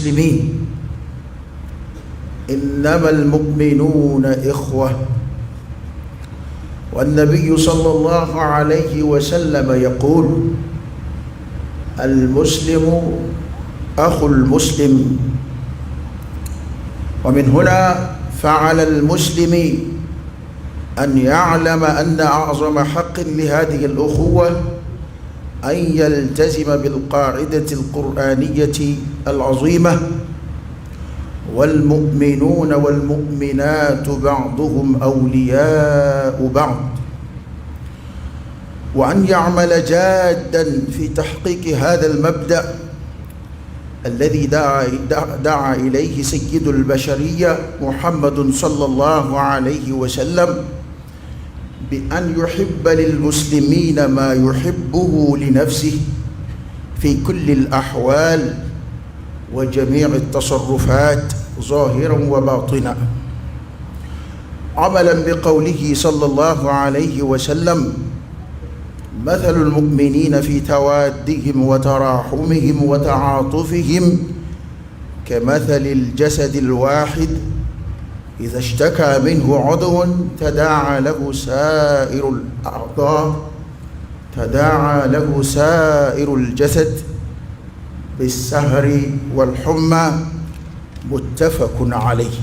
المسلمين. إنما المؤمنون إخوة. والنبي صلى الله عليه وسلم يقول: المسلم أخو المسلم. ومن هنا فعلى المسلم أن يعلم أن أعظم حق لهذه الأخوة أن يلتزم بالقاعدة القرآنية العظيمة: والمؤمنون والمؤمنات بعضهم أولياء بعض، وأن يعمل جادا في تحقيق هذا المبدأ الذي دعا إليه سيد البشرية محمد صلى الله عليه وسلم، بأن يحب للمسلمين ما يحبه لنفسه في كل الأحوال وجميع التصرفات ظاهرا وباطنا، عملا بقوله صلى الله عليه وسلم: مثل المؤمنين في توادهم وتراحمهم وتعاطفهم كمثل الجسد الواحد، إذا اشتكى منه عضو تداعى له سائر الأعضاء، تداعى له سائر الجسد بالسهر والحمى. متفق عليه.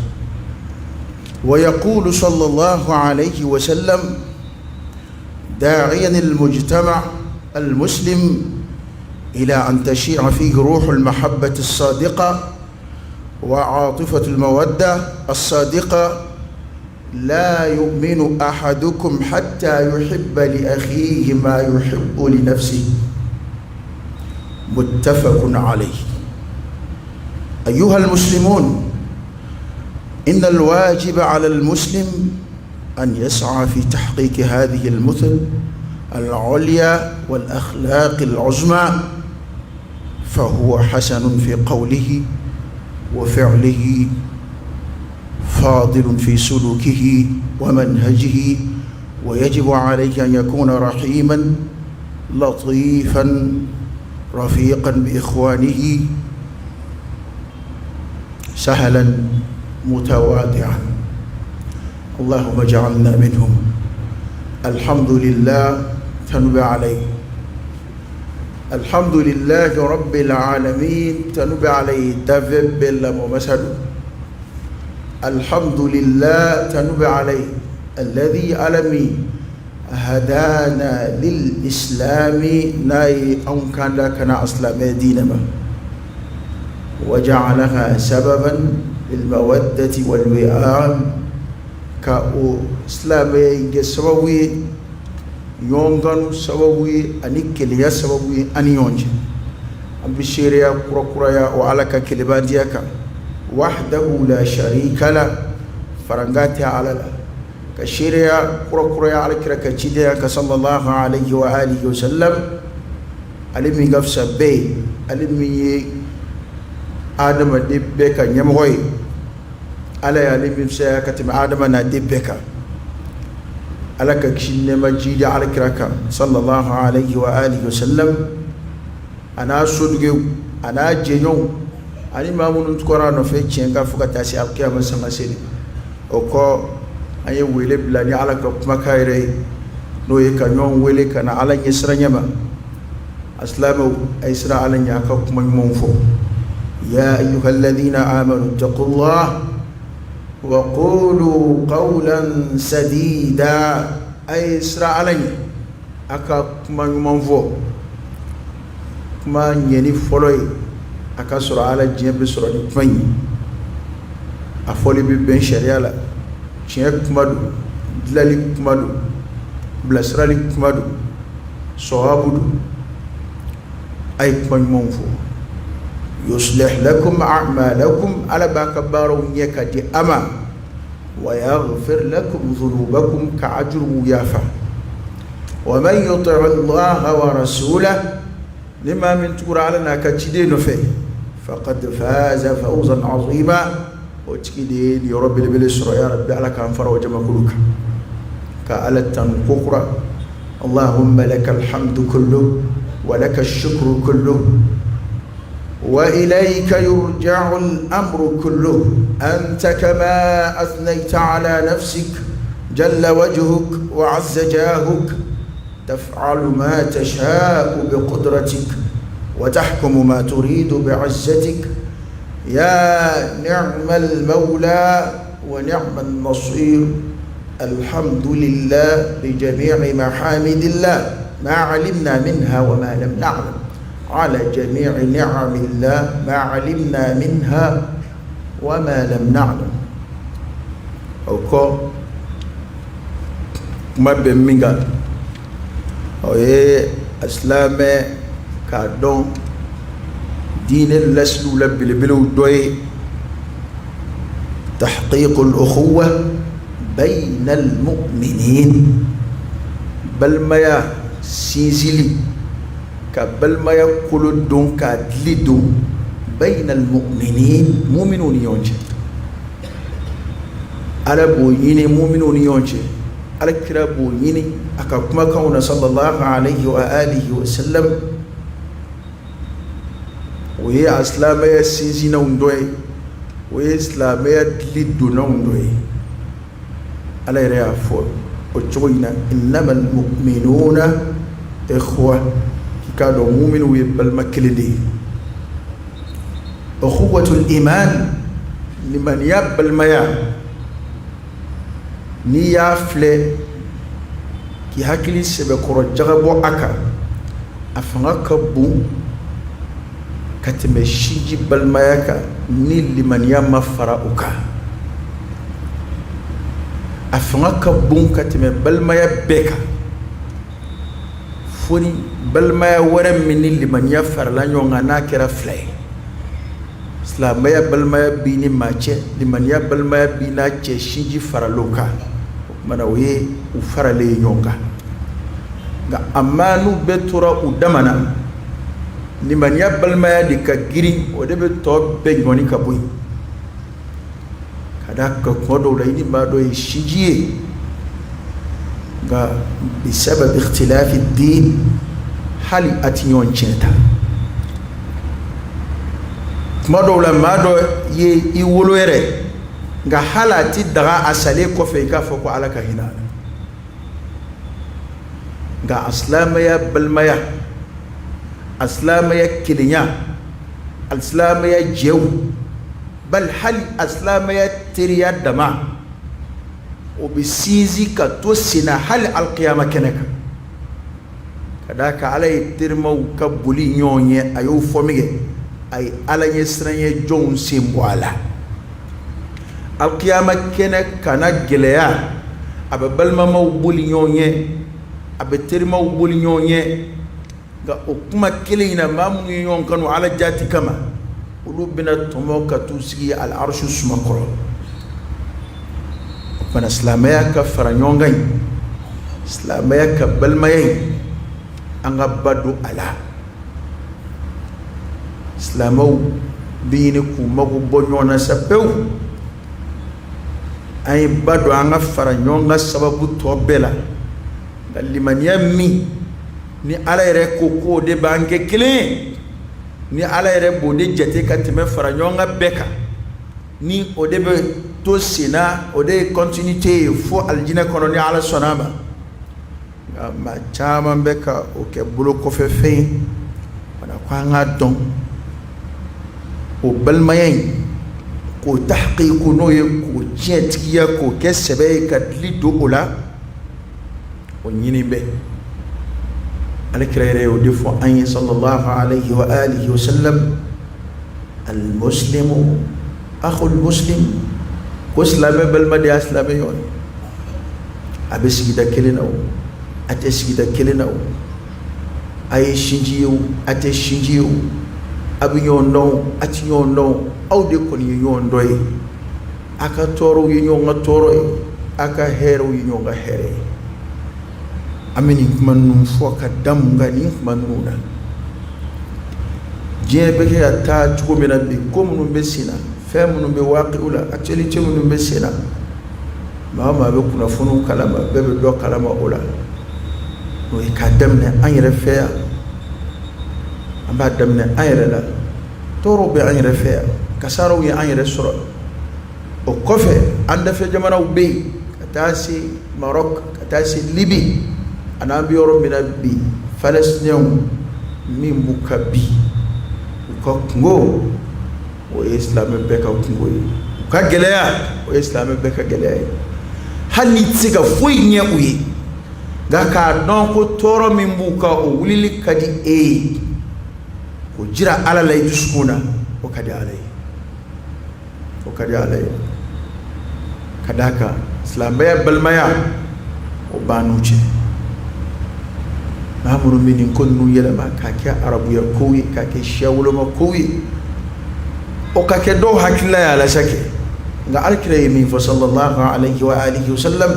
ويقول صلى الله عليه وسلم داعيا المجتمع المسلم إلى أن تشيع فيه روح المحبة الصادقة وعاطفة المودة الصادقة: لا يؤمن أحدكم حتى يحب لأخيه ما يحب لنفسه. متفق عليه. أيها المسلمون، إن الواجب على المسلم أن يسعى في تحقيق هذه المثل العليا والأخلاق العظمى، فهو حسن في قوله وفعله، فاضل في سلوكه ومنهجه، ويجب عليه أن يكون رحيما لطيفا رفيقا بإخوانه، سهلا متواضعا. اللهم اجعلنا منهم. الحمد لله tanu bɛ Ala ye. الحمد لله رب العالمين tanu bɛ Ala ye, dafɛn bɛɛ lamɔ masa don. الحمد لله tanu bɛ Ala ye, الذي Ala min هدانا للإسلام n'a ye anw kanda ka na silamɛ diinɛ ma، وجعلها سببا للمودة والوئام ka o silamɛya in kɛ sababu ye, ɲɔgɔn kanu sababu ye ani kelenya sababu ye an ni ɲɔgɔn cɛ. An bɛ seereya kurakuraya o Ala ka kelenbatiya kan، وحده لا شريك له، farankan tɛ Ala la, ka seereya kurakuraya Ala kira ka cidenya kan صلى الله عليه وآله وسلم, ale min ka fisa bɛɛ ye, ale min ye adamaden bɛɛ ka ɲɛmɔgɔ ye, Ala y'ale min fisaya ka tɛmɛ adama n'a den bɛɛ kan. Ala ka kisi nɛɛma jidi Ala kira kan صلى الله عليه وآله وسلم, a n'a sodugew, a n'a jɛɲɔgɔnw, ani maa minnu tugura a nɔfɛ tiɲɛ kan fo ka taa se alikiyama sanga seli. O kɔ, an ye wele bila ni Ala ka kumakan yɛrɛ ye, n'o ye ka ɲɔgɔn wele ka na Ala ɲɛsiranɲɛ ma. A silamɛw, a ye siran Ala ɲɛ, a ka kuma ɲumanw fɔ. يا أيها الذين آمنوا اتقوا الله وقولوا قولا سديدا. A ye siran Ala ɲɛ, a ka kuma ɲuman fɔ. Kuma ɲɛni fɔlɔ ye a ka sɔrɔ Ala diɲɛ bɛ sɔrɔ ni kuma in ye, a fɔli bɛ bɛn sariya la, tiɲɛ kuma don, dilali kuma don, bilasirali kuma don, sɔwabu don. A ye kuma ɲumanw fɔ. يصلح لكم أعمالكم, Ala b'a ka baaraw ɲɛ ka di a ma, ويغفر لكم ذنوبكم, ka a jurumu yafa. ومن يطع الله ورسوله, ni maa min tugura Ala n'a ka ciden nɔfɛ, فقد فاز فوزا عظيما, o tigi de ye nin yɔrɔ belebele sɔrɔ. Ya Rabbi, Ala k'an fara o jamakulu kan. Ka Ala tanu kokura. اللهم لك الحمد كله ولك الشكر كله. وإليك يرجع الأمر كله، أنت كما أثنيت على نفسك جل وجهك وعز جاهك، تفعل ما تشاء بقدرتك وتحكم ما تريد بعزتك، يا نعم المولى ونعم النصير. الحمد لله بجميع محامد الله ما علمنا منها وما لم نعلم، على جميع نعم الله ما علمنا منها وما لم نعلم. O kɔ, kuma bɛ min kan, o ye a silamɛ k'a dɔn diinɛ lasiliw la belebelew dɔ ye tahqiqul ukhuwa bayna almu'minin, balimaya sinzili, ka balimaya kolo don k'a dili don, bayna almu'minin, mu'minw ni ɲɔgɔn cɛ. Ala b'o ɲini mu'minw ni ɲɔgɔn cɛ, Ala kira b'o ɲini a ka kumakanw na sallallahu alayhi wa alihi wa sallam. O ye a silamɛya sinsinnanw dɔ ye, o ye silamɛya dili donnanw dɔ ye. Ala yɛrɛ y'a fɔ o cogo in na, innamal mu'minuna ikhwa, k'i k'a dɔn mu'minw ye balima kelen de ye. Ukhuwatul iman, limaniya balimaya, n'i y'a filɛ k'i hakili sɛbɛkɔrɔ jagabɔ a kan, a fanga ka bon ka tɛmɛ sinji balimaya kan ni limaniya ma fara o kan. A fanga ka bon ka tɛmɛ balimaya bɛɛ kan, fo ni balimaya wɛrɛ min ni limaniya farala ɲɔgɔn kan, n'a kɛra fila ye. Silamɛya balimaya b'i ni maa cɛ, limaniya balimaya b'i n'a cɛ, sinji faral'o kan, o tuma na o ye u faralen ye ɲɔgɔn kan. Nka amma n'u bɛɛ tora u dama na, limaniya balimaya de ka girin, o de bɛ tɔ bɛɛ ɲɔni ka bɔ yen. Ka d'a kan kuma dɔw la, i ni maa dɔ ye sinji ye, nka bisababi ikhtilafi diin, hali a ti ɲɔgɔn tiɲɛ ta. Kuma dɔw la, maa dɔ ye i wolo yɛrɛ, nka hali a ti daga a salen kɔfɛ i k'a fɔ ko Ala ka hinɛ a la. Nka a silamɛya balimaya, a silamɛya kelenya, a silamɛya jɛw, bali hali a silamɛya teriya dama, o bɛ sinsin ka to senna hali alikiyama kɛnɛ kan. Ka d'a kan Ala ye terimaw ka boli ɲɔgɔn ye, a y'o fɔ min kɛ, a ye Ala ɲɛ siranɲɛ jɔnw sen bɔ a la. Alikiyama kɛnɛ kana gɛlɛya, a bɛ balimamaw boli ɲɔgɔn ye, a bɛ terimaw boli ɲɔgɔn ye. Nka o kuma kelen in na, maa minnu ye ɲɔgɔn kanu Ala jati kama, olu bɛna tɔmɔ ka t'u sigi al arsu suma kɔrɔ. O tuma silamɛya ka fara ɲɔgɔn kan in, silamɛya ka balimaya in, an ka ba don a la. Silamɛw bɛ ɲini k'u mago bɔ ɲɔgɔn na sa pewu. An ye ba don an ka fara ɲɔgɔn kan sababu tɔ bɛɛ la, nka limaniya min ni Ala yɛrɛ ko k'o de b'an kɛ kelen ye, ni Ala yɛrɛ b'o de jate ka tɛmɛ fara ɲɔgɔn kan bɛɛ kan, ni o de bɛ to senna, o de ye continuité ye fo alijinɛ kɔnɔ ni Ala sɔnna a ma. Nka maa caman bɛ ka o kɛ bolo kɔfɛ fɛn ye. Wala ko an k'a dɔn o balimaya in, k'o tahqiqu, n'o ye k'o tiɲɛtigiya, k'o kɛ sɛbɛ ye, ka dili don o la, o ɲini bɛ. Ala kira yɛrɛ y'o de fɔ an ye sallallahu alayhi wa alihi wa sallam, almuslimu akhul muslim, ko silamɛ balima de y'a silamɛ ɲɔgɔn ye. A bɛ sigida kelen na o, a tɛ sigida kelen na o, a ye sinji ye o, a tɛ sinji ye o, a bɛ ɲɔgɔn dɔn o, a tɛ ɲɔgɔn dɔn o, aw de kɔni ye ɲɔgɔn dɔ ye. A ka tɔɔrɔw ye ɲɔgɔn ka tɔɔrɔ ye, a ka hɛrɛw ye ɲɔgɔn ka hɛrɛ ye. An bɛ nin kuma ninnu fɔ ka da mun kan? Nin kuma ninnu na, diɲɛ bɛ kɛ ka taa cogo min na bi, ko minnu bɛ sen na, fɛn minnu bɛ waaqiw la, actualité minnu bɛ sen na, maa o maa bɛ kunnafoniw kalama, bɛɛ bɛ dɔ kalama o la. O ye k'a daminɛ an yɛrɛ fɛ yan, an b'a daminɛ an yɛrɛ la. Tɔɔrɔw bɛ an yɛrɛ fɛ yan, kasaraw ye an yɛrɛ sɔrɔ. O kɔfɛ, an dafɛ jamanaw bɛ yen, ka taa se Maroc, ka taa se Libye, ani an bɛ yɔrɔ min na bi, Palestiniens min b'u kan bi, u ka kunko, o ye silamɛ bɛɛ ka kunko ye. U ka gɛlɛya, o ye silamɛ bɛɛ ka gɛlɛya ye. Hali n'i tɛ se ka foyi ɲɛ u ye, nka k'a dɔn ko tɔɔrɔ min b'u kan, o wulili ka di e ye, k'o jira Ala la i dusukun na, o ka di Ala ye, o ka di Ala ye. Ka d'a kan silamɛya balimaya, o b'an n'u cɛ. Maa minnu bɛ nin ko ninnu yɛlɛma k'a kɛ arabuya kow ye, k'a kɛ siya woloma kow ye, o ka kɛ dɔw hakilila ye, ala sa kɛ. Nka alakira ye min fɔ, sallallahu alayhi wa alihi wa sallam,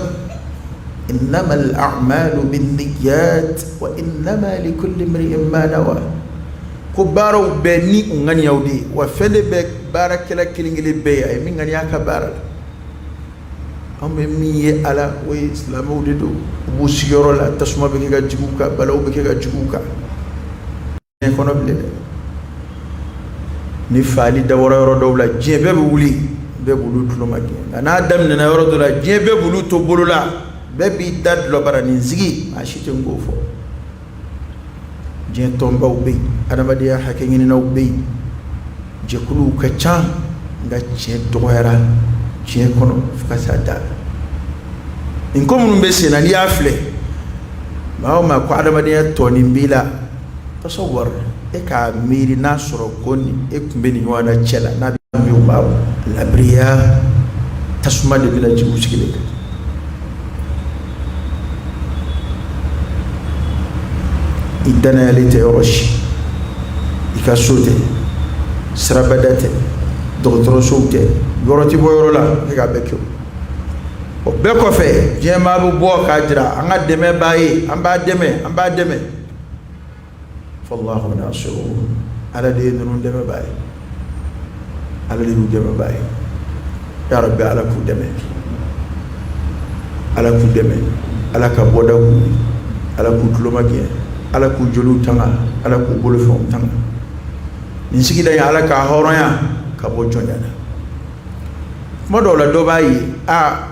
innama al-a'malu binniyat wa innama likulli imri'in ma nawa, ko baaraw bɛɛ ni u ŋaniyaw de ye, wa fɛn de bɛ baarakɛla kelen kelen bɛɛ ye, a ye min ŋaniya ka baara la. An bɛ min ye a la, o ye silamɛw de don, u b'u sigiyɔrɔ la, tasuma bɛ kɛ ka jigin u kan, balaw bɛ kɛ ka jigin u kan. Diɲɛ kɔnɔ bilen dɛ, ni faali dabɔra yɔrɔ dɔw la, diɲɛ bɛɛ bɛ wuli, bɛɛ b'olu tulo magɛn. Nka n'a daminɛna yɔrɔ dɔ la, diɲɛ bɛɛ b'olu to bolo la, bɛɛ b'i da dulɔbaranin sigi, maa si tɛ n k'o fɔ. Diɲɛ tɔnbaw bɛ yen, adamadenya hakɛ ɲininaw bɛ yen, jɛkuluw ka ca, nka tiɲɛ dɔgɔyara diɲɛ kɔnɔ fo ka s'a dan na. Nin ko minnu bɛ sen na, n'i y'a filɛ, maa o maa ko adamadenya tɔnin b'i la, tasawwar, e k'a miiri n'a sɔrɔ ko ni e tun bɛ nin ɲɔgɔn na cɛ la, n'a bɛ min b'a labiriya, tasuma de bɛna jigin u sigilen kan. I danayalen tɛ yɔrɔ si, i ka so tɛ, sirabada tɛ, dɔgɔtɔrɔsow tɛ, yɔrɔ tɛ bɔ yɔrɔ la, e k'a bɛɛ kɛ. O bɛɛ kɔfɛ, diɲɛ maa bɛ bɔ k'a jira an ka dɛmɛ b'a ye, an b'a dɛmɛ, an b'a dɛmɛ. Fallahu nasiruhum, Ala de ye ninnu dɛmɛbaa ye, Ala de y'u dɛmɛbaa ye. Ya Rabbi, Ala k'u dɛmɛ, Ala k'u dɛmɛ, Ala ka bɔda k'u ye, Ala k'u tulo magɛn, Ala k'u joliw tanga, Ala k'u bolofɛnw tanga. Nin sigida in, Ala k'a hɔrɔnya ka bɔ jɔnya la. Kuma dɔw la, dɔ b'a ye a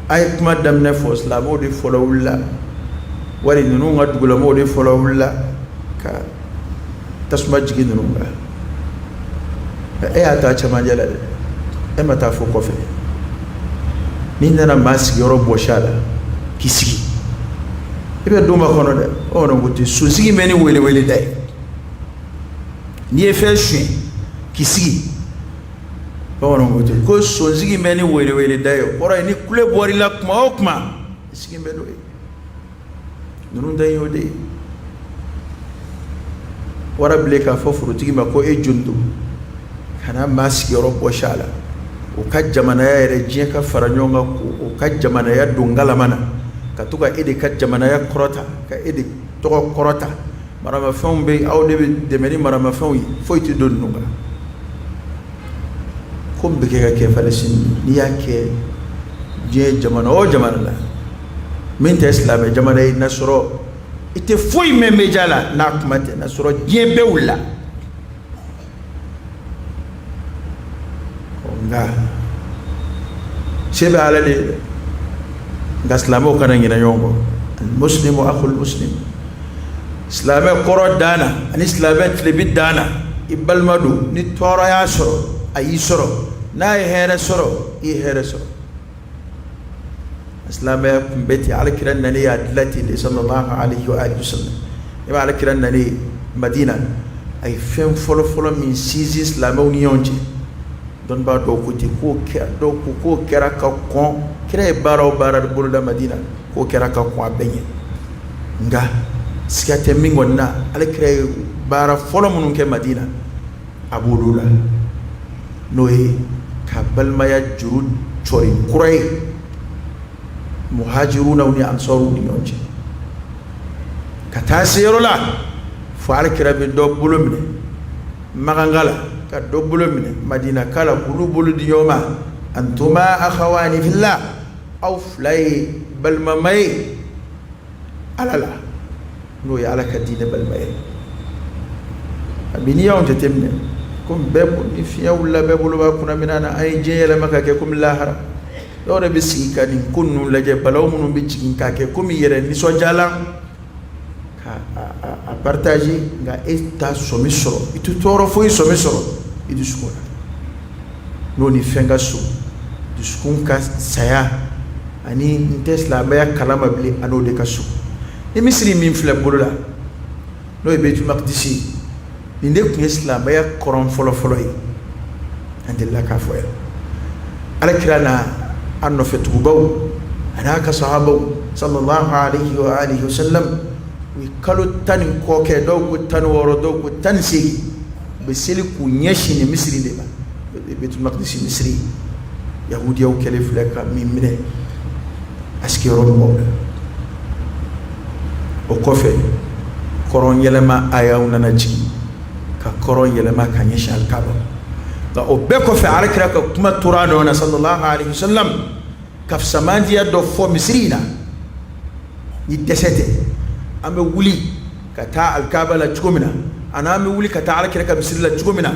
a ye kuma daminɛ fɔ, silamɛw de fɔlɔ wulila, wali ninnu ka dugulamɔgɔw de fɔlɔ wulila ka tasuma jigin ninnu kan. E y'a ta cɛmancɛ la dɛ, e ma taa fo kɔfɛ. N'i nana maa sigiyɔrɔ bɔsi a la k'i sigi, i bɛ don ma kɔnɔ dɛ. O ko ten, sonsigi bɛ ni welewele da ye. N'i ye fɛn suɲɛ k'i sigi, bamananw ko ten ko sonsigi bɛ ni welewele da ye. O kɔrɔ ye ni kule bɔr'i la kuma o kuma, i sigi bɛ n'o ye. Ninnu ta y'o de ye. Wara bilen k'a fɔ forotigi ma ko e joli don, ka na maa sigiyɔrɔ bɔsi a la, o ka jamanaya yɛrɛ, diɲɛ ka fara ɲɔgɔn kan k'o ka jamanaya don galama na, ka to ka e de ka jamanaya kɔrɔta, ka e de tɔgɔ kɔrɔta. Maramafɛnw bɛ yen, aw de bɛ dɛmɛ ni maramafɛnw ye, foyi tɛ don ninnu kan. Ko min bɛ kɛ ka kɛ Palestine, n'i y'a kɛ diɲɛ jamana o jamana la min tɛ silamɛ jamana ye, n'a sɔrɔ i tɛ foyi mɛn média la n'a kuma tɛ, n'a sɔrɔ diɲɛ bɛɛ wulila. Nka se bɛ Ala de ye dɛ. Nka silamɛw kana ɲinɛ ɲɔgɔn kɔ. Al-muslimu akhul muslim, silamɛ kɔrɔn dan na ani silamɛ tilebin dan na, i balima don. Ni tɔɔrɔ y'a sɔrɔ, a y'i sɔrɔ. N'a ye hɛrɛ sɔrɔ, i ye hɛrɛ sɔrɔ. Silamɛya tun bɛ ten. Alakira nalen y'a dilan ten de, sallallahu alayhi wa alihi wa sallam. I b'a, alakira nalen Madina, a ye fɛn fɔlɔ fɔlɔ min sinsin silamɛw ni ɲɔgɔn cɛ, dɔnnibaa dɔw ko ten k'o kɛra, dɔw ko k'o kɛra ka kɔn. Kira ye baara o baara boloda Madina, k'o kɛra ka kɔn a bɛɛ ɲɛ. Nka siga tɛ min kɔni na, alakira ye baara fɔlɔ minnu kɛ Madina, a b'olu la, n'o ye ka balimaya juru cɔri kura ye muhajirunaw ni ansaruw ni ɲɔgɔn cɛ, ka taa se yɔrɔ la fo alakira bɛ dɔ bolo minɛ makanka la, ka dɔ bolo minɛ madinaka la, k'olu bolo di ɲɔgɔn ma: antuma akhawani fillah, aw fila ye balimama ye Ala la, n'o ye Ala ka diinɛ balima ye. A bi n'i y'anw jateminɛ, komi bɛɛ ni fiɲɛ wulila, bɛɛ bolo b'a kunna minɛn na. An ye diɲɛ yɛlɛma ka kɛ komi lahara. Dɔw yɛrɛ bɛ sigi ka nin ko ninnu lajɛ, balawu minnu bɛ jigin, k'a kɛ komi yɛrɛ nisɔndiyalan, ka a partager. Nka e t'a sɔmi sɔrɔ, i tɛ tɔɔrɔ foyi sɔmi sɔrɔ i dusukun na n'o ni fɛn ka surun. Dusukun ka saya ani n tɛ silamɛya kalama bilen, a n'o de ka surun. Ni misiri min filɛ bolo la, n'o ye Beitul Maqdisi, nin de tun ye silamɛya kɔrɔn fɔlɔfɔlɔ ye. An delila k'a fɔ yan, Ala kira n'a a nɔfɛ tugubaw a n'a ka sahabaw sallallahu alaihi wa alihi wasallam, u ye kalo 10 ni kɔ kɛ, dɔw ko 16, dɔw ko 18, u bɛ seli k'u ɲɛsin nin misiri de ma, Beitul Maqdisi misiri. Yahudiyaw kɛlen filɛ ka min minɛ a sigiyɔrɔ mɔgɔw la, o kɔfɛ kɔrɔn yɛlɛma ayaw nana jigin ka kɔrɔn yɛlɛma ka ɲɛsin Alikaba. Nka o bɛɛ kɔfɛ, Alakira ka kuma tora a nɔ na sallallahu alaihi wasallam, ka fisamandiya dɔ fɔ misiri in na. Ni dɛsɛ tɛ, an bɛ wuli ka taa Alikaba la cogo min na, ani an bɛ wuli ka taa Alakira ka misiri la cogo min na,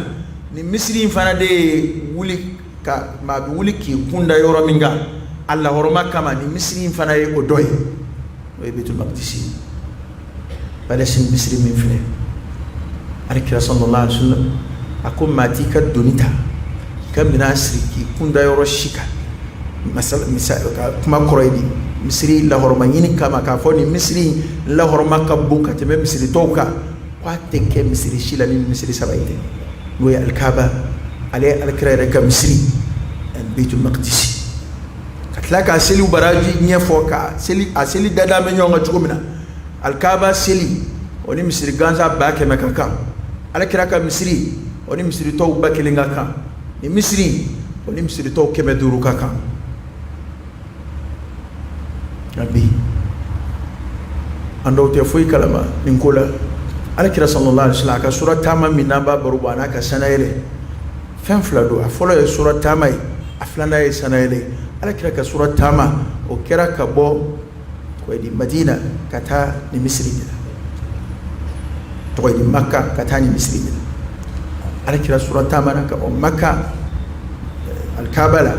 ni misiri in fana de ye wuli ka maa bɛ wuli k'i kun da yɔrɔ min kan a lahɔrɔma kama, ni misiri in fana ye o dɔ ye, o ye Beitul Maqdisi ye, Palestine misiri min filɛ. Alakira sallallahu alaihi wasallam a ko maa t'i ka doni ta, k'i ka minɛn siri, k'i kun da yɔrɔ si kan. Masala misali ka kuma kɔrɔ ye di? Misiri lahɔrɔma ɲini kama, k'a fɔ nin misiri in lahɔrɔma ka bon ka tɛmɛ misiri tɔw kan, k'a tɛ kɛ misiri si la ni misiri saba in tɛ, n'o ye Alikaba, ale ye Alakira yɛrɛ ka misiri, ani Beitul Maqdisi. Ka tila k'a seliw baraji ɲɛfɔ, ka seli a seli dada bɛ ɲɔgɔn kan cogo min na. Alikaba seli, o ni misiri gansan 100 000 ka kan. Alakira ka misiri, o ni misiri tɔw 1000 ka kan. Ni misiri, o ni misiri tɔw 500 ka kan. Nka bi, an dɔw tɛ foyi kalama nin ko la. Alakira sallallahu alaihi wasallam a ka sura taama min n'an b'a baro bɔ, a n'a ka sanayɛlɛ, fɛn fila don. A fɔlɔ ye sura taama ye, a filanan ye sanayɛlɛ ye. Alakira ka sura taama, o kɛra ka bɔ tɔgɔ Madina ka taa ni misiri de la, tɔgɔ di Maka ka taa ni misiri de la. Alakira sura taama na ka bɔ Maka Alikaba la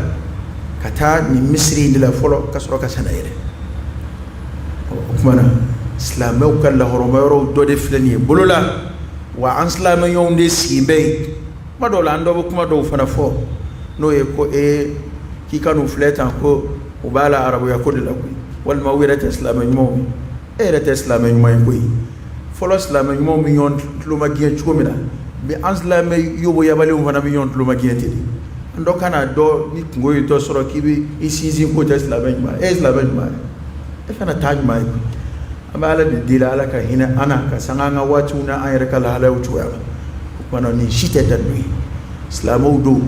ka taa ni misiri de la fɔlɔ, ka sɔrɔ ka sanayɛlɛ. O tuma na, silamɛw ka lahɔrɔma yɔrɔw dɔ de filɛ nin ye bolo la. Wa an silamɛ ɲɔgɔnw de sigi bɛ yen. Kuma dɔw la, an dɔ bɛ kuma dɔw fana fɔ, n'o ye ko ee, k'i ka n'u filɛ tan, ko u b'a la arabuya ko de la koyi, walima u yɛrɛ tɛ silamɛ ɲumanw ye. E yɛrɛ tɛ silamɛ ɲuman ye koyi. Fɔlɔ silamɛ ɲumanw bɛ ɲɔgɔn tulomagɛn cogo min na, bi an silamɛ yobo yabalenw fana bɛ ɲɔgɔn tulomagɛn ten de. An dɔ kana dɔ ni kungo ye dɔ sɔrɔ k'i bɛ i sinsin k'o tɛ silamɛ ɲuman ye. E ye silamɛ ɲuman ye, e fana t'a ɲuman ye. An bɛ Ala de deli, Ala ka hinɛ an na, ka sanga an ka waatiw na an yɛrɛ ka lahalayaw cogoya la. O tuma na, nin si tɛ dalu ye. Silamɛw don,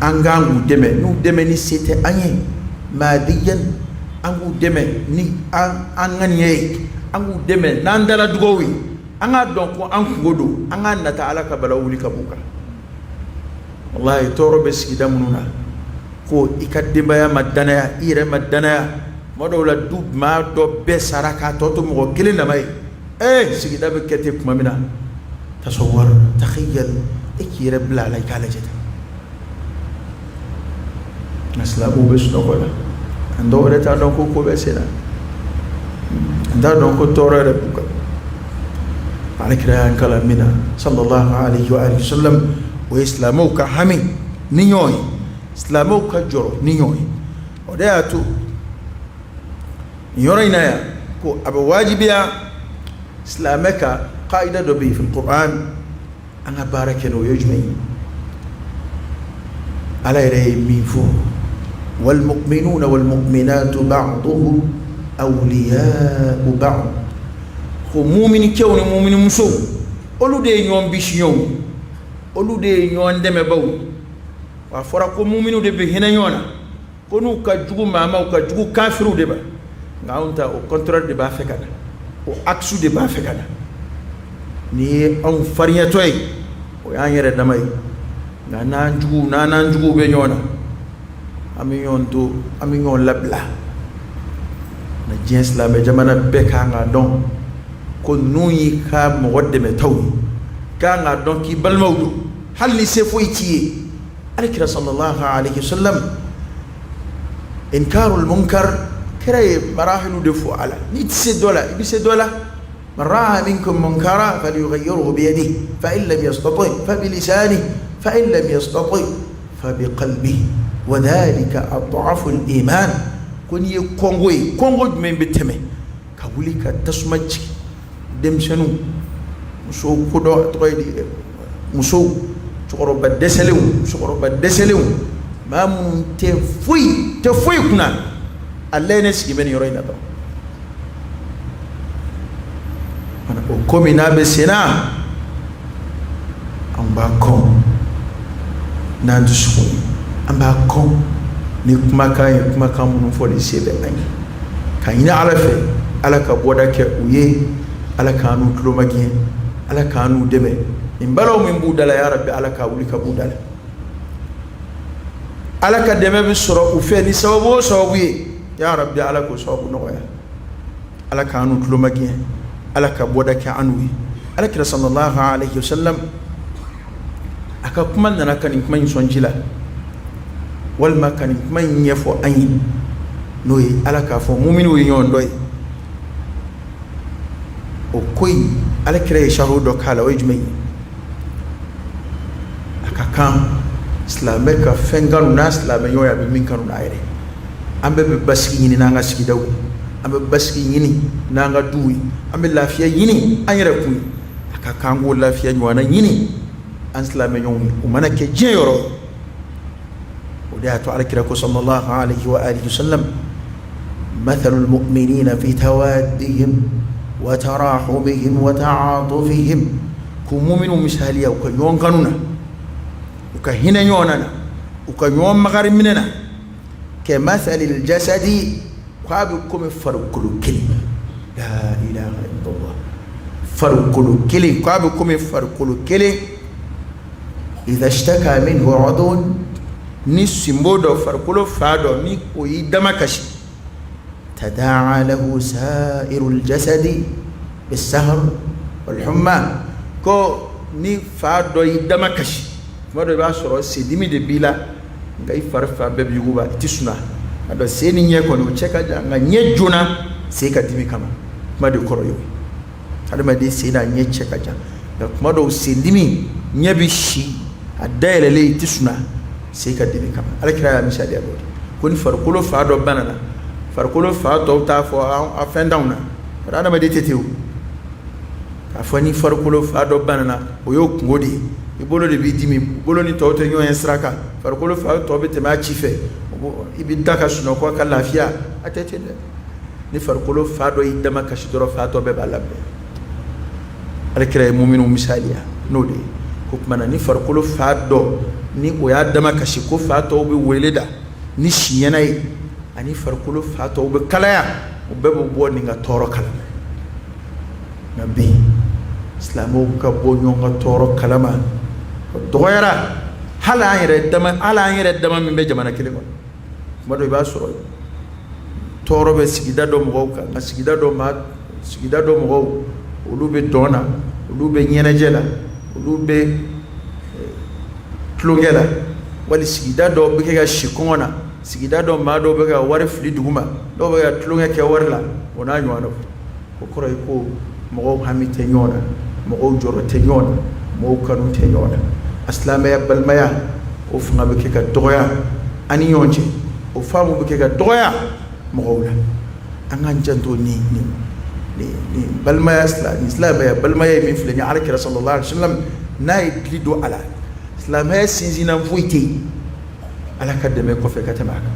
an kan k'u dɛmɛ. N'u dɛmɛ ni se tɛ an ye maadiyan, an k'u dɛmɛ ni an ŋaniya ye, an k'u dɛmɛ n'an dala dugawu ye. An k'a dɔn ko an kungo don, an k'a nata Ala ka bala wuli ka b'u kan. Walahi, tɔɔrɔ bɛ sigida minnu na, ko i ka denbaya ma danaya, i yɛrɛ ma danaya, tuma dɔw la du maa dɔ bɛɛ sara k'a tɔ to mɔgɔ kelen dama ye. Ee, sigida bɛ kɛ ten tuma min na, tasawwar, takhayyal, e k'i yɛrɛ bila a la, i k'a lajɛ tan. Nka silamɛw bɛ sunɔgɔ la. An dɔw yɛrɛ t'a dɔn ko ko bɛ sen na, an t'a dɔn ko tɔɔrɔ yɛrɛ b'u kan. Alakira y'an kalan min na sallallahu alaihi wa alihi wasallam, o ye silamɛw ka hami ni ɲɔgɔn ye, silamɛw ka jɔrɔ ni ɲɔgɔn ye. O de y'a to nin yɔrɔ in na yan, ko a bɛ wajibiya silamɛ ka qaida dɔ bɛ yen fil Qur'an, an ka baara kɛ n'o ye. Jumɛn ye? Ala yɛrɛ ye min fɔ: walmu'minuna walmu'minatu ba'duhum awliya'u ba'd. Ko mumini cɛw ni mumini musow, olu de ye ɲɔgɔn bisiɲɛw, olu de ye ɲɔgɔn dɛmɛbaw. Wa a fɔra ko muminiw de bɛ hinɛ ɲɔgɔn na, ko n'u ka jugu maa ma, u ka jugu kafiriw de ma. Nka anw ta, au contraire de b'a fɛ ka na, o axe de b'a fɛ ka na. N'i ye anw farinyatɔ ye, o y'an yɛrɛ dama ye. Nka n'an jugu n'an n'an juguw bɛ ɲɔgɔn na, an bɛ ɲɔgɔn to, an bɛ ɲɔgɔn labila. Na diɲɛ silamɛ jamana bɛɛ kan k'a dɔn ko ninnu y'i ka mɔgɔ dɛmɛtaw ye. Kan k'a dɔn k'i balimaw don, hali ni se foyi t'i ye. Alakira sallallahu alaihi wasallam, inkarul munkar, kira ye marahilu de fɔ a la. N'i tɛ se dɔ la, i bɛ se dɔ la. Man ra'a minkum munkara falyughayyirhu biyadihi, fa in lam yastati fa bilisanihi, fa in lam yastati fa biqalbihi, wa dhalika ad'afu al-iman. Ko n'i ye kɔngo ye, kɔngo jumɛn bɛ tɛmɛ ka wuli ka tasuma jigin denmisɛnninw, musow, ko dɔ tɔgɔ ye di, musow, cɛkɔrɔba dɛsɛlenw, musokɔrɔba dɛsɛlenw, maa minnu tɛ foyi tɛ foyi kunna. A lajɛ, ne sigi bɛ nin yɔrɔ in na dɔrɔn, o ko min n'a bɛ sen na, an b'a kɔn n'an dusukun ye, an b'a kɔn ni kumakan ye, kumakan minnu fɔli se bɛ an ye, ka ɲini Ala fɛ, Ala ka bɔda kɛ u ye, Ala k'an n'u tulomagɛn, Ala k'an n'u dɛmɛ. Nin balaw min b'u da la, ya Rabbi, Ala k'a wuli ka b'u da la. Ala ka dɛmɛ bɛ sɔrɔ u fɛ ni sababu o sababu ye, ya Rabbi, Ala k'o sababu nɔgɔya. Ala k'an n'u tulomagɛn, Ala ka bɔda kɛ an n'u ye. Ala kira sallallahu alaihi wasallam a ka kuma nana ka nin kuma in sɔn ji la, walima ka nin kuma in ɲɛfɔ an ye, n'o ye Ala k'a fɔ muminiw ye ɲɔgɔn dɔ ye. O ko in, Ala kira ye sarihu dɔ k'a la. O ye jumɛn ye? A ka kan silamɛ ka fɛn kanu n'a silamɛ ɲɔgɔn ye, a bɛ min kanu n'a yɛrɛ. An bɛɛ bɛ basigi ɲini n'an ka sigidaw ye, an bɛ basigi ɲini n'an ka duw ye, an bɛ lafiya ɲini an yɛrɛ kun ye. A ka kan k'o lafiya ɲɔgɔnna ɲini an silamɛ ɲɔgɔn ye, o mana kɛ diɲɛ yɔrɔ. O de y'a to Alakira ko sallallahu alaihi wa alihi wasallam: mathalul mu'minina fi tawaddihim wa tarahumihim wa ta'atufihim. Ko muminu misaliya u ka ɲɔgɔn kanu na, u ka hinɛ ɲɔgɔn na, u ka ɲɔgɔn makari minɛ na, kamathalil jasadi, k'a bɛ komi farikolo kelen. La ilaha illallah. Farikolo kelen, k'a bɛ komi farikolo kelen. Idha ishtaka minhu udwun, ni sinbo dɔ, farikolo fan dɔ, ni o y'i dama kasi, tadaa lahu sa'irul jasadi bisahar wal humma. Ko ni fan dɔ y'i dama kasi, tuma dɔ i b'a sɔrɔ sendimi de b'i la, nka i fari fan bɛɛ bɛ yuguba, i tɛ sunaa a dɔn. Sen ni ɲɛ kɔni, o cɛ ka jan, nka ɲɛ joona sen ka dimi kama. Kuma de kɔrɔ ye o ye. Adamaden sen n'a ɲɛ cɛ ka jan, nka kuma dɔw sendimi, ɲɛ bɛ si a dayɛlɛlen, i tɛ sunaa sen ka dimi kama. Ala kira y'a misaliya dɔ di ko ni farikolo fan dɔ banana, farikolo fan tɔw t'a fɔ a fɛn t'anw na. Adamaden tɛ ten o. K'a fɔ ni farikolo fan dɔ banana, o y'o kungo de ye. I bolo de b'i dimi, bolo ni tɔw tɛ ɲɔgɔn ye sira kan, farikolo fan tɔ bɛ tɛmɛ a ci fɛ, i bɛ da ka sunɔgɔ ka lafiya. A tɛ ten dɛ. Ni farikolo fan dɔ y'i dama kasi dɔrɔn, fan tɔ bɛɛ b'a labɛn. Alakira ye muminu misaliya n'o de ye ko tuma na ni farikolo fan dɔ ni o y'a dama kasi, ko fan tɔw bɛ wele da ni siɲɛna ye, ani farikolo fan tɔw bɛ kalaya, o bɛɛ bɛ bɔ nin ka tɔɔrɔ kalama. Nka bi, silamɛw ka bɔ ɲɔgɔn ka tɔɔrɔ kalama, o dɔgɔyara. Hali an yɛrɛ dama, hali an yɛrɛ dama min bɛ jamana kelen kɔnɔ, tuma dɔ i b'a sɔrɔ tɔɔrɔ bɛ sigida dɔ mɔgɔw kan, nka sigida dɔ maa, sigida dɔ mɔgɔw, olu bɛ dɔn na, olu bɛ ɲɛnajɛ la, olu bɛ tulonkɛ la. Wali sigida dɔw bɛ kɛ ka si kɔngɔ na, sigida dɔ maa dɔw bɛ ka wari fili duguma, dɔw bɛ ka tulonkɛ kɛ wari la, o n'a ɲɔgɔnnaw. O kɔrɔ ye ko mɔgɔw hami tɛ ɲɔgɔn na, mɔgɔw jɔrɔ tɛ ɲɔgɔn na, mɔgɔw kanu tɛ ɲɔgɔn na. A silamɛya balimaya, o fanga bɛ kɛ ka dɔgɔya an ni ɲɔgɔn cɛ, o faamu bɛ kɛ ka dɔgɔya mɔgɔw la. An k'an janto ni ni ni balimaya, ni silamɛya balimaya ye min filɛ ni Ala kira sallallahu alaihi wasallam n'a ye dili don a la. Silamɛya sinsinna foyi tɛ yen Ala ka dɛmɛ kɔfɛ ka tɛmɛ a kan.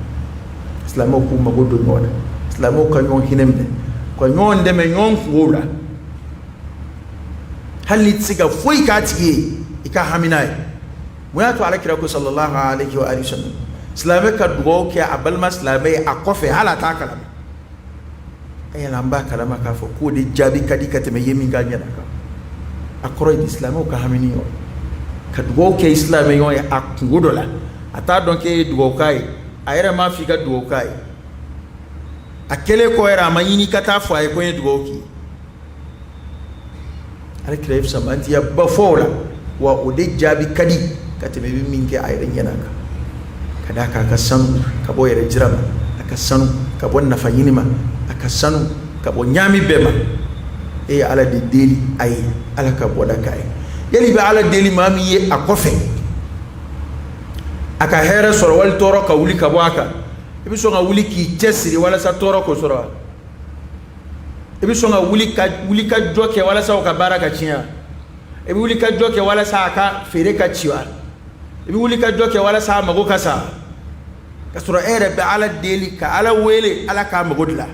Silamɛw k'u mago don ɲɔgɔn na, silamɛw ka ɲɔgɔn hinɛ minɛ, ka ɲɔgɔn dɛmɛ ɲɔgɔn kungow la. Hali n'i tɛ se ka foyi k'a tigi ye, i ka hami n'a ye. Mun y'a to Ala kira ko sallallahu alaihi wa alihi wasallam, silamɛ ka dugawu kɛ a balima silamɛ ye a kɔfɛ, hali a t'a kalama? Yala an b'a kalama k'a fɔ k'o de jaabi ka di ka tɛmɛ ye min k'a ɲɛna kan. A kɔrɔ ye di? Silamɛw ka hami ni ɲɔgɔn, ka dugawu kɛ silamɛ ɲɔgɔn ye a kungo dɔ la, a t'a dɔn k'e ye dugawu k'a ye, a yɛrɛ m'a fɔ i ka dugawu k'a ye, a kɛlen kɔ yɛrɛ, a ma ɲini ka taa fɔ a ye ko n ye dugawu k'i ye. Ala kira ye fisamantiyaba fɔ o la, wa o de jaabi ka di ka tɛmɛ i bɛ min kɛ a yɛrɛ ɲɛna kan. Ka d'a kan a ka sanu ka bɔ yɛrɛ jira ma, a ka sanu ka bɔ nafa ɲini ma, a ka sanu ka bɔ ɲaami bɛɛ ma. E ye Ala de deli a ye, Ala ka bɔda k'a ye. Yali i bɛ Ala deli maa min ye a kɔfɛ a ka hɛrɛ sɔrɔ wali tɔɔrɔ ka wuli ka bɔ a kan, i bɛ sɔn ka wuli k'i cɛsiri walasa tɔɔrɔ k'o sɔrɔ wa? I bɛ sɔn ka wuli ka wuli ka jɔ kɛ walasa o ka baara ka tiɲɛ wa? I bɛ wuli ka jɔ kɛ walasa a ka feere ka ci wa? I bɛ wuli ka jɔ kɛ walasa a mago ka sa, ka sɔrɔ e yɛrɛ bɛ Ala deli ka Ala wele Ala k'a mago dilan?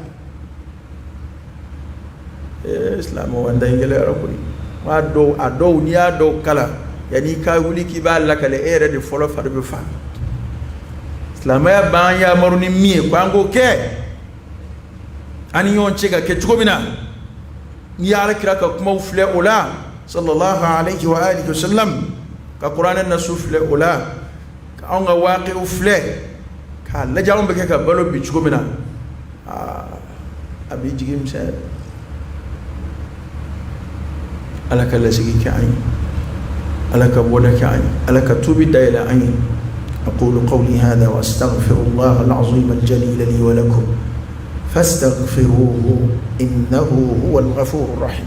Ee silamɛw, an ta in gɛlɛyara koyi. A dɔw a dɔw n'i y'a dɔw kalan, yanni i ka wuli k'i b'a lakale, e yɛrɛ de fɔlɔ fari bɛ fa. Silamɛya b'an yamaru ni min ye ko an k'o kɛ an ni ɲɔgɔn cɛ ka kɛ cogo min na, n'i ye Ala kira ka kumaw filɛ o la, sallallahu alayhi wa alihi wa sallam, ka kuranɛ nasu filɛ o la, ka anw ka waaqiw filɛ k'a lajɛ anw bɛ kɛ ka balo bi cogo min na, aa a b'i jigi misɛnya. Ala ka lasigi kɛ an ye, Ala ka bɔda kɛ an ye, Ala ka tubi dayɛlɛ an ye. أقول قولي هذا وأستغفر الله العظيم الجليل لي ولكم فاستغفروه إنه هو الغفور الرحيم.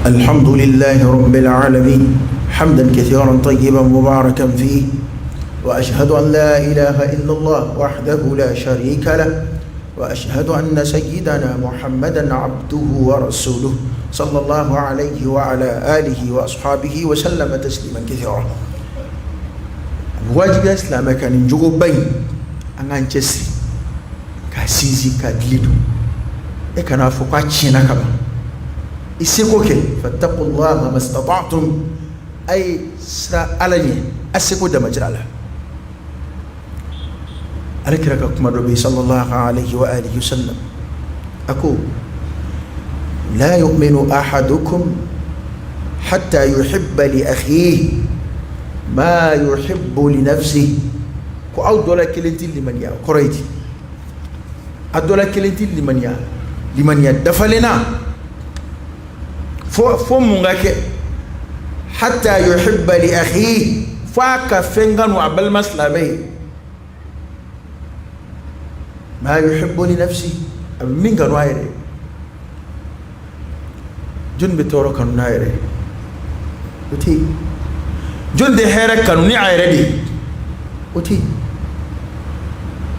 الحمد لله رب العالمين، حمدا كثيرا طيبا مباركا فيه، وأشهد أن لا إله إلا الله وحده لا شريك له، وأشهد أن سيدنا محمدا عبده ورسوله صلى الله عليه وعلى آله وأصحابه وسلم تسليما كثيرا. Wajibiya silamɛ kan nin jogoba in, an k'an cɛsiri k'a sinsin, k'a dili don. E kan'a fɔ k'a tiɲɛna ka ban, i seko kɛ. Fattaqullaha mastata'tum, a ye siran Ala ɲɛ a seko damajira la. Ala kira ka kuma dɔ bɛ yen, sallallahu alayhi wa alihi wa sallam, a ko: la yu'minu ahadukum hatta yuhibba li akhihi ma yuhibbu li nafsihi. Ko aw dɔ la kelen tɛ limaniya, o kɔrɔ ye di? A dɔ la kelen tɛ limaniya, limaniya dafalen na, fo mun ka kɛ? Hatta yuhibba li akhihi, fo a ka fɛn kanu a balima silamɛ ye, ma yuhibbu li nafsi, a bɛ min kanu a yɛrɛ ye. Jɔnni bɛ tɔɔrɔ kanu n'a yɛrɛ ye? O tɛ yen. Jɔnni tɛ hɛrɛ kanu ni a yɛrɛ de ye? O tɛ yen.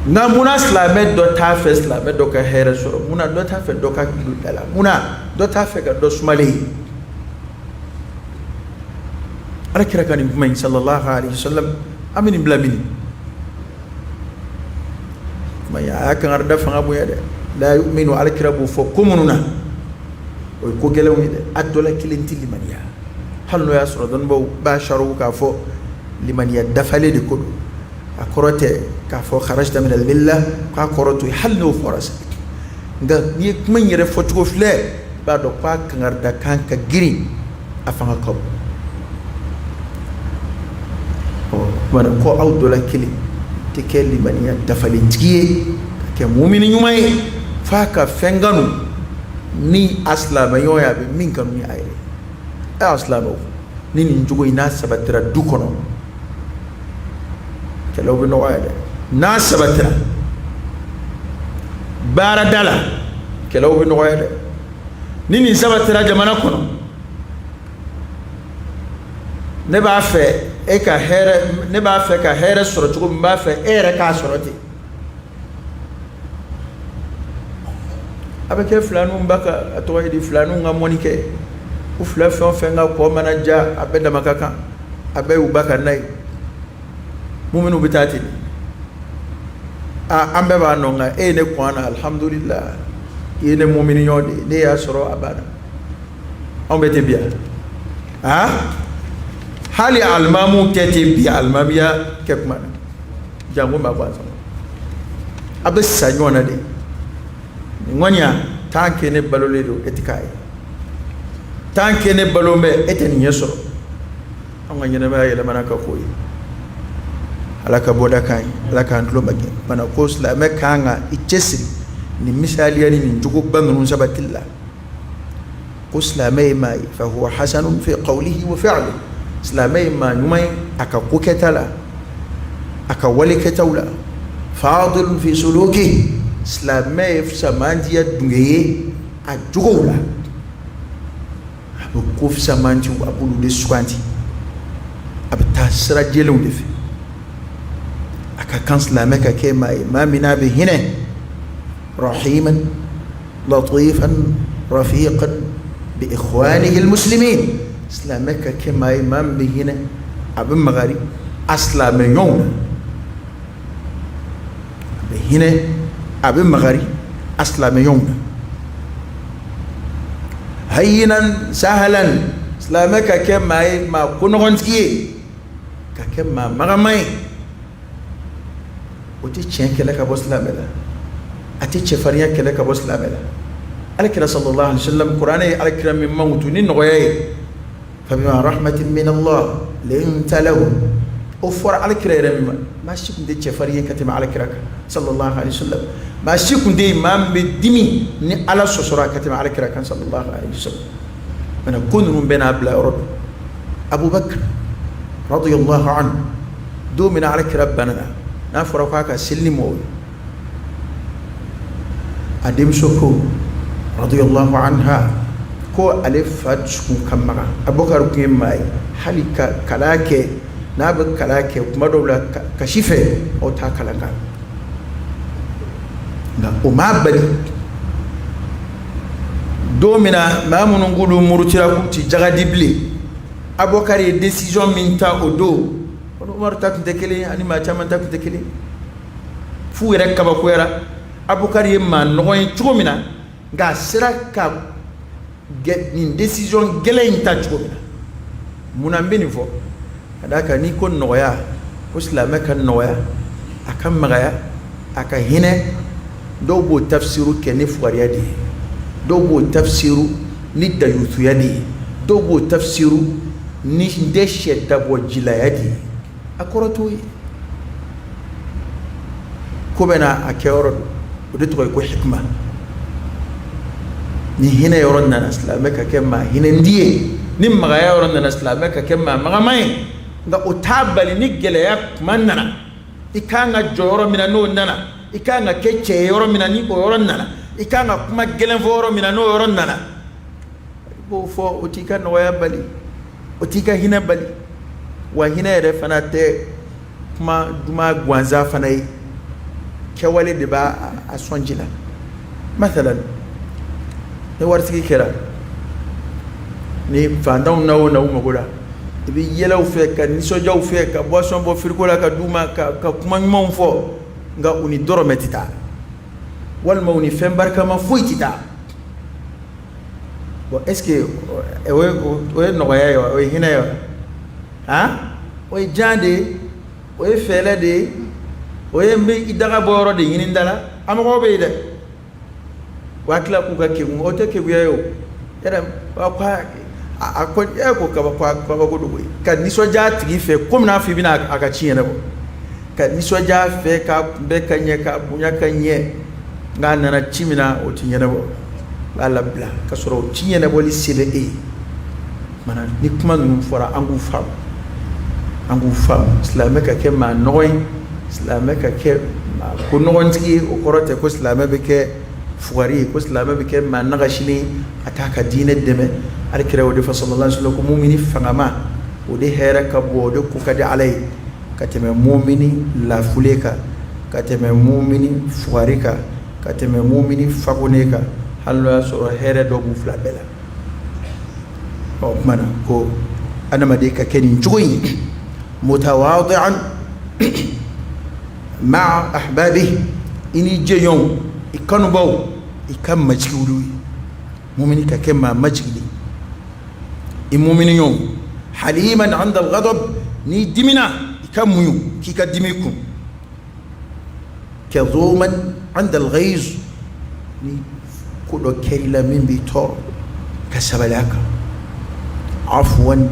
Nka munna silamɛ dɔ t'a fɛ silamɛ dɔ ka hɛrɛ sɔrɔ? Munna dɔ t'a fɛ dɔ ka don da la? Munna dɔ t'a fɛ ka dɔ sumalen ye? Ala kira ka nin kuma in, sallallahu alaihi wasallam, an bɛ nin bila mini? Kuma in, a y'a kangarida fanga bonya dɛ. La yu'minu, ala kira b'o fɔ ko minnu na, o ye ko gɛlɛnw ye dɛ. A dɔ la kelen tɛ limaniya, hali n'o y'a sɔrɔ dɔnnibaw b'a sariw k'a fɔ limaniya dafalen de ko don. A kɔrɔ tɛ k'a fɔ kharajta min al-milla, k'a kɔrɔ to yen, hali n'o fɔra sa. Nka n'i ye kuma in yɛrɛ fɔcogo filɛ, i b'a dɔn k'a kangarida kan ka girin, a fanga ka bon. Ɔ tuma na ko aw dɔ la kelen tɛ kɛ limaniya dafalentigi ye, ka kɛ mumini ɲuman ye, f'a ka fɛn kanu ni a silamɛɲɔgɔn ye, a bɛ min kanu ni a yɛrɛ ye. Ɛ silamɛw, ni nin jogo in n'a sabatira du kɔnɔ, kɛlɛw bɛ nɔgɔya dɛ. N'a sabatira baarada la, kɛlɛw bɛ nɔgɔya dɛ. Ni nin sabatira jamana kɔnɔ, ne b'a fɛ e ka hɛrɛ, ne b'a fɛ ka hɛrɛ sɔrɔ cogo min, n b'a fɛ e yɛrɛ k'a sɔrɔ ten. A bɛ kɛ filaninw ba ka, a tɔgɔ ye di, filaninw ka mɔni kɛ. U fila fɛn o fɛn ka kɔ mana ja, a bɛɛ dama ka kan, a bɛɛ y'u ba ka na ye. Muminw bɛ taa ten. Aa, an bɛɛ b'a nɔ, nka e ye ne kɔn na, alhamdulillah, i ye ne mumini ɲɔgɔn de ye, ne y'a sɔrɔ, a banna. Anw bɛ ten bi yan. Aa, hali alimamuw tɛ ten bi alimamiya kɛ kuma na, janko maa gansan. A bɛ sa ɲɔgɔn na de. Nin ŋɔniya, tant que ne balolen don, e tɛ k'a ye. Tant que ne balo bɛ, e tɛ nin ɲɛ sɔrɔ. An ka ɲɛnamaya yɛlɛmana ka k'o ye. Ala ka bɔda k'an ye, Ala k'an tulo magɛn. Mana ko silamɛ kan ka i cɛsiri nin misaliya ni nin jogoba ninnu sabatili la. Ko silamɛ ye maa ye, fahuwa hasanun fi qawlihi wa fi'lihi, silamɛ ye maa ɲuman ye a ka ko kɛta la, a ka wale kɛtaw la. Fadilun fi sulukihi, silamɛ ye fisamantiya dunge ye a jogow la, a bɛ ko fisamantiw a b'olu de suganti, a bɛ taa sira jɛlenw de fɛ. A ka kan silamɛ ka kɛ maa ye, maa min n'a bɛ hinɛ, rahiman latifan rafiqan bi ikhwanihi almuslimin, silamɛ ka kɛ maa ye, maa min bɛ hinɛ, a bɛ magari a silamɛ ɲɔgɔnw na, a bɛ hinɛ, a bɛ magari a silamɛ ɲɔgɔnw na. Hayinan sahalan, silamɛ ka kɛ maa ye, maa konɔgɔntigi ye, ka kɛ maa magaman ye. O tɛ tiɲɛ kɛlɛ ka bɔ silamɛ la, a tɛ cɛfarinya kɛlɛ ka bɔ silamɛ la. Alakira sallallahu alaihi wasallam, kuranɛ ye alakira min mankutu ni nɔgɔya ye, fabima rahmatin min Allah linta lahum, o fɔra alakira yɛrɛ min ma. Maa si tun tɛ cɛfarin ye ka tɛmɛ alakira kan sallallahu alaihi wasallam. Maa si tun tɛ yen maa min bɛ dimi ni Ala sɔsɔra ka tɛmɛ alakira kan sallallahu alaihi wasallam. Maintenant ko ninnu bɛɛ n'a bila yɔrɔ don. Abubakar radiyallahu anhu, don min na alakira banana, n'a fɔra k'a ka seli ni mɔgɔw ye, a denmuso ko radiyallahu anha ko ale fa dusukun ka maga. Abubakar tun ye maa ye, hali ka kalan kɛ, n'a bɛ kalan kɛ kuma dɔw la kasi fɛ, aw t'a kalan kan, nka o m'a bali don min na maa minnu k'olu murutira k'u ti jaga di bilen, Abubakar ye décision min ta o don, o ni Umaru ta tun tɛ kelen ye, ani maa caman ta tun tɛ kelen ye. F'u yɛrɛ kabakoyara Abubakar ye maa nɔgɔn ye cogo min na, nka a sera ka nin décision gɛlɛn in ta cogo min na. Munna n bɛ nin fɔ? Ka d'a kan n'i ko nɔgɔya, ko silamɛ ka nɔgɔya, a ka magaya, a ka hinɛ, dɔw b'o tafsiru kɛ ni fugariya de ye, dɔw b'o tafsiru ni dayusuya de ye, dɔw b'o tafsiru ni n tɛ sɛ dabɔ jilaya de ye. A kɔrɔ t'o ye. Ko bɛɛ n'a kɛyɔrɔ don, o de tɔgɔ ye ko hikima. Ni hinɛ yɔrɔ nana, silamɛ ka kɛ maa hinɛndi ye. Ni magaya yɔrɔ nana, silamɛ ka kɛ maa magaman ye. Nka o t'a bali ni gɛlɛya kuma nana, i ka kan ka jɔ yɔrɔ min na n'o nana, i ka kan ka kɛ cɛ ye yɔrɔ min na ni o yɔrɔ nana, i ka kan ka kuma gɛlɛn fɔ yɔrɔ min na n'o yɔrɔ nana, i b'o fɔ. O t'i ka nɔgɔya bali, o t'i ka hinɛ bali. Wa hinɛ yɛrɛ fana tɛ kuma duman gansan fana ye, kɛwale de b'a a sɔnji la. Masalan, ni waritigi kɛra ni fantanw na o na u mago la, i bɛ yɛlɛ u fɛ, ka nisɔndiya u fɛ, ka boisson bɔ frigo la ka d'u ma, ka kuma ɲumanw fɔ, nka u ni dɔrɔmɛ tɛ taa, walima u ni fɛn barikama foyi tɛ taa. Bon, est ce que o ye nɔgɔya ye wa? O ye hinɛ ye wa? Han, o ye jan de ye, o ye fɛɛrɛ de ye, o ye n bɛ i daga bɔ yɔrɔ de ɲini n da la. A mɔgɔw bɛ yen dɛ, wa tila k'u ka kegun, o tɛ keguya ye o yɛrɛ. Ko a ko e ko kabako don koyi, ka nisɔndiya a tigi fɛ komi n'a fɔ i bɛna a ka ci ɲɛnabɔ, ka nisɔndiya a fɛ, k'a kunbɛn ka ɲɛ, k'a bonya ka ɲɛ, nka a nana ci min na, o ti ɲɛnabɔ, b'a labila ka sɔrɔ o ci ɲɛnabɔli se bɛ e ye. Mana ni kuma ninnu fɔra, an k'u faamu, an k'u faamu. Silamɛ ka kɛ maa nɔgɔ ye, silamɛ ka kɛ maa ko nɔgɔntigi ye, o kɔrɔ tɛ ko silamɛ bɛ kɛ fugari ye, ko silamɛ bɛ kɛ maa nagasilen ye, a t'a ka diinɛ dɛmɛ. Ali kira o de fɔ sallallahu alaihi wasallam ko mumini fangama, o de hɛrɛ ka bon, o de ko ka di Ala ye ka tɛmɛ mumini lafulen kan, ka tɛmɛ mumini fugari kan, ka tɛmɛ mumini fagone kan, hali n'o y'a sɔrɔ hɛrɛ dɔ b'u fila bɛɛ la. Ɔ, o tuma na ko adamaden ka kɛ nin cogo in, mutawadi'an ma'a ahbabihi, i ni jɛɲɔgɔnw, i kanubaw, i ka majigin olu ye. Mumini ka kɛ maa majigilen i mumini ɲɔgɔn. Haliman 'inda al-ghadab, n'i dimina, i ka muɲu k'i ka dimi kun. Kadhuman 'inda al-ghayz, ni ko dɔ kɛr'i la min b'i tɔɔrɔ, ka sabali a kan. Afuwan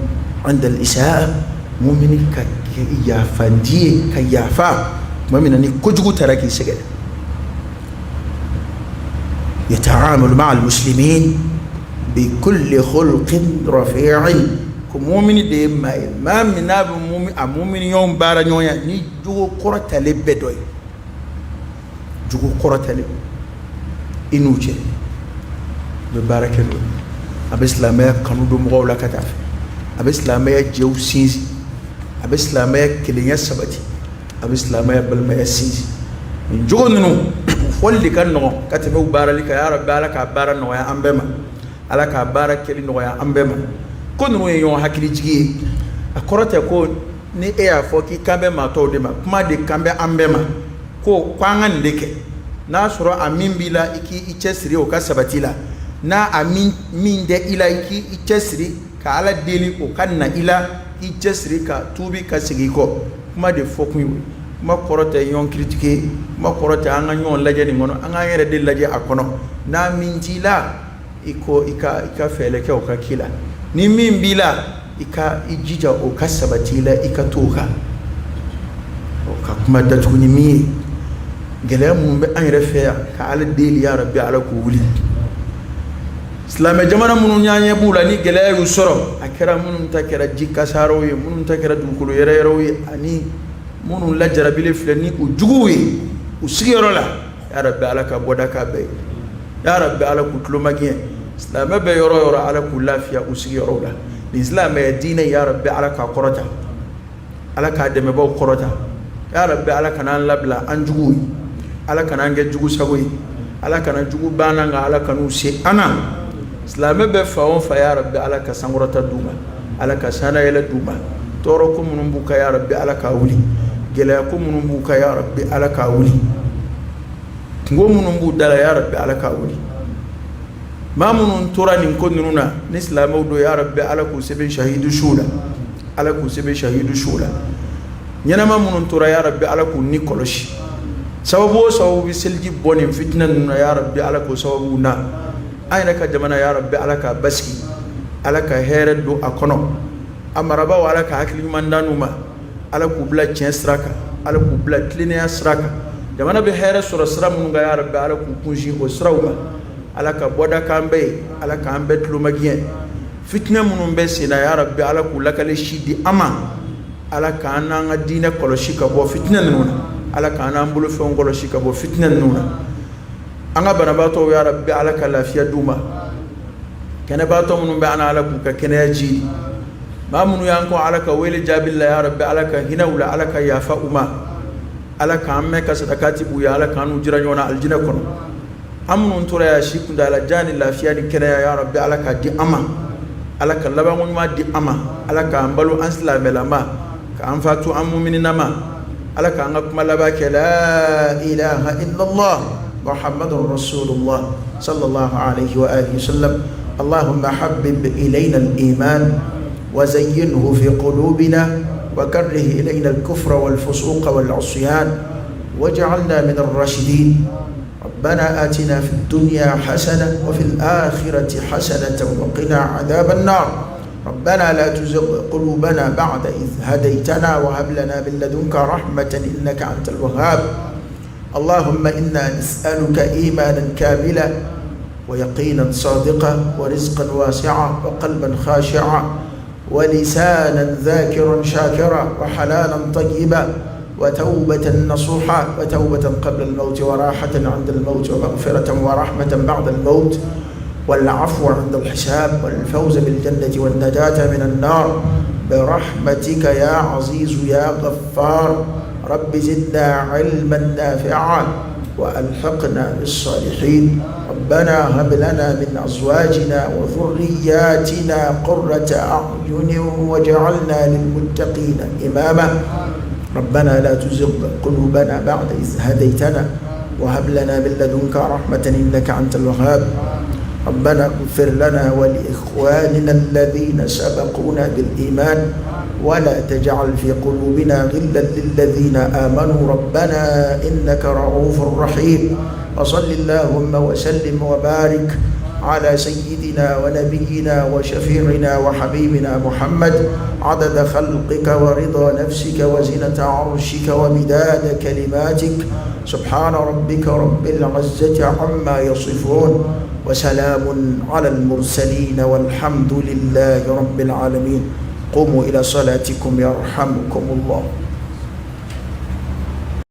inda al-isa'a, mumini ka kɛ yafandi ye, ka yafa tuma min na ni kojugu taara k'i sɛgɛrɛ. Yataamalu ma'a al-muslimin bi kulli khulqin rafi'in, ko mumini de ye maa ye, maa min n'a bɛ a mumini ɲɔgɔn baara ɲɔgɔnya ni jogo kɔrɔtalen bɛɛ dɔ ye, jogo kɔrɔtalen i n'u cɛ bɛ baara kɛ n'o ye. A bɛ silamɛya kanu don mɔgɔw la ka taa fɛ, a bɛ silamɛya jɛw sinsin, a bɛ silamɛya kelenya sabati, a bɛ silamɛya balimaya sinsin. Nin jogo ninnu fɔli de ka nɔgɔn ka tɛmɛ u baarali kan. Ya Rabbi, Ala k'a baara nɔgɔya an bɛɛ ma, Ala k'a baara kɛli nɔgɔya an bɛɛ ma. Ko ninnu ye ɲɔgɔn hakili jigi ye. A kɔrɔ tɛ ko ni e y'a fɔ k'i kan bɛ maa tɔw de ma, kuma de kan bɛ an bɛɛ ma ko an ka nin de kɛ. N'a sɔrɔ a min b'i la, i k'i cɛsiri o ka sabati la. N'a a min tɛ i la, i k'i cɛsiri ka Ala deli o ka na i la, k'i cɛsiri ka tuubi ka segin i kɔ. Kuma de fɔ kun ye o ye. Kuma kɔrɔ tɛ ɲɔgɔn critiquer, kuma kɔrɔ tɛ an ka ɲɔgɔn lajɛ nin kɔnɔ, an k'an yɛrɛ de lajɛ a kɔnɔ. N'a min t'i la, i ko i ka fɛɛrɛ kɛ o ka k'i la. Ni min b'i la, i ka i jija o ka sabati i la, i ka to o kan. O ka kuma datugu ni min ye, gɛlɛya minnu bɛ an yɛrɛ fɛ yan, ka Ala deli, ya Rabbi, Ala k'u wuli. Silamɛ jamana minnu y'an ɲɛ b'u la ni gɛlɛya y'u sɔrɔ, a kɛra minnu ta kɛra ji kasaraw ye, minnu ta kɛra dugukolo yɛrɛyɛrɛw ye, ani minnu lajarabilen filɛ ni u juguw ye u sigiyɔrɔ la, ya Rabbi, Ala ka bɔda k'a bɛɛ ye. Ya Rabbi, Ala k'u tulomagɛn. Silamɛ bɛ yɔrɔ o yɔrɔ, Ala k'u lafiya u sigiyɔrɔw la. Nin silamɛya diinɛ, ya Rabbi, Ala k'a kɔrɔta, Ala k'a dɛmɛbaw kɔrɔta. Ya Rabbi, Ala kana an labila an juguw ye, Ala kana an kɛ jugu sago ye, Ala kana jugu banna nka Ala kan'u se an na. Silamɛ bɛ fan o fan, ya Rabbi, Ala ka sankɔrɔta d'u ma, Ala ka sannayɛlɛ d'u ma. Tɔɔrɔ ko minnu b'u kan, ya Rabbi, Ala k'a wuli. Gɛlɛya ko minnu b'u kan, ya Rabbi, Ala k'a wuli. Kungo minnu b'u da la, ya Rabbi, Ala k'a wuli. Maa minnu tora nin ko ninnu na ni silamɛw don, ya Rabbi, Ala k'u sɛbɛn shahidu suw la, Ala k'u sɛbɛn shahidu suw la. Ɲɛnama minnu tora, ya Rabbi, Ala k'u ni kɔlɔsi. Sababu o sababu bɛ seliji bɔ nin fitinɛ ninnu na, ya Rabbi, Ala k'o sababu na. An yɛrɛ ka jamana, ya Rabbi, Ala k'a basigi, Ala ka hɛrɛ don a kɔnɔ. A marabaaw, Ala ka hakili ɲuman d'an ma, Ala k'u bila tiɲɛ sira kan, Ala k'u bila tilennenya sira kan. Jamana bɛ hɛrɛ sɔrɔ sira minnu kan, ya Rabbi, Ala k'u kunsin o siraw kan. Ala ka bɔda k'an bɛɛ ye, Ala k'an bɛɛ tulomagɛn. Fitinɛ minnu bɛ sen na, ya Rabbi, Ala k'u lakale si di an ma. Ala k'an n'an ka diinɛ kɔlɔsi ka bɔ fitinɛ ninnu na, Ala k'an n'an bolofɛnw kɔlɔsi ka bɔ fitinɛ ninnu na. An ka banabaatɔw, ya Rabbi, Ala ka lafiya d'u ma. Kɛnɛbaatɔ minnu bɛ an na, Ala k'u ka kɛnɛya ji. Maa minnu y'an kɔ Ala ka wele jaabi la, ya Rabbi, Ala ka hinɛ u la, Ala ka yafa u ma. Ala k'an mɛn ka sadakati b'u ye, Ala k'an n'u jira ɲɔgɔn na alijinɛ kɔnɔ. An minnu tora yan, si kuntaala jan ni lafiya ni kɛnɛya, ya Rabbi, Ala k'a di an ma. Ala ka labanko ɲuman di an ma. Ala k'an balo an silamɛlama, k'an fatu an mumininama. Ala k'an ka kuma laban kɛ la ilaha illallah muhammadun rasulullah sallallahu alaihi wa alihi wasallam. اللهم حبب إلينا الإيمان وزينه في قلوبنا، وكره إلينا الكفر والفسوق والعصيان، واجعلنا من الراشدين. ربنا آتنا في الدنيا حسنة وفي الآخرة حسنة وقنا عذاب النار. ربنا لا تزغ قلوبنا بعد إذ هديتنا، وهب لنا من لدنك رحمة إنك أنت الوهاب. اللهم إنا نسألك إيمانا كاملا، ويقينا صادقا، ورزقا واسعا، وقلبا خاشعا، ولسانا ذاكرا شاكرا، وحلالا طيبا، وتوبة نصوحا، وتوبة قبل الموت، وراحة عند الموت، ومغفرة ورحمة بعد الموت، والعفو عند الحساب، والفوز بالجنة والنجاة من النار، برحمتك يا عزيز يا غفار. رب زدنا علما نافعا وألحقنا بالصالحين. ربنا هب لنا من أزواجنا وذرياتنا قرة أعين واجعلنا للمتقين إماما. ربنا لا تزغ قلوبنا بعد إذ هديتنا، وهب لنا من لدنك رحمة إنك أنت الوهاب. ربنا اغفر لنا ولإخواننا الذين سبقونا بالإيمان، ولا تجعل في قلوبنا غلا للذين آمنوا، ربنا إنك رؤوف رحيم. وصل اللهم وسلم وبارك على سيدنا ونبينا وشفيعنا وحبيبنا محمد عدد خلقك ورضا نفسك وزنة عرشك ومداد كلماتك. سبحان ربك رب العزة عما يصفون، وسلام على المرسلين، والحمد لله رب العالمين. قوموا إلى صلاتكم يرحمكم الله.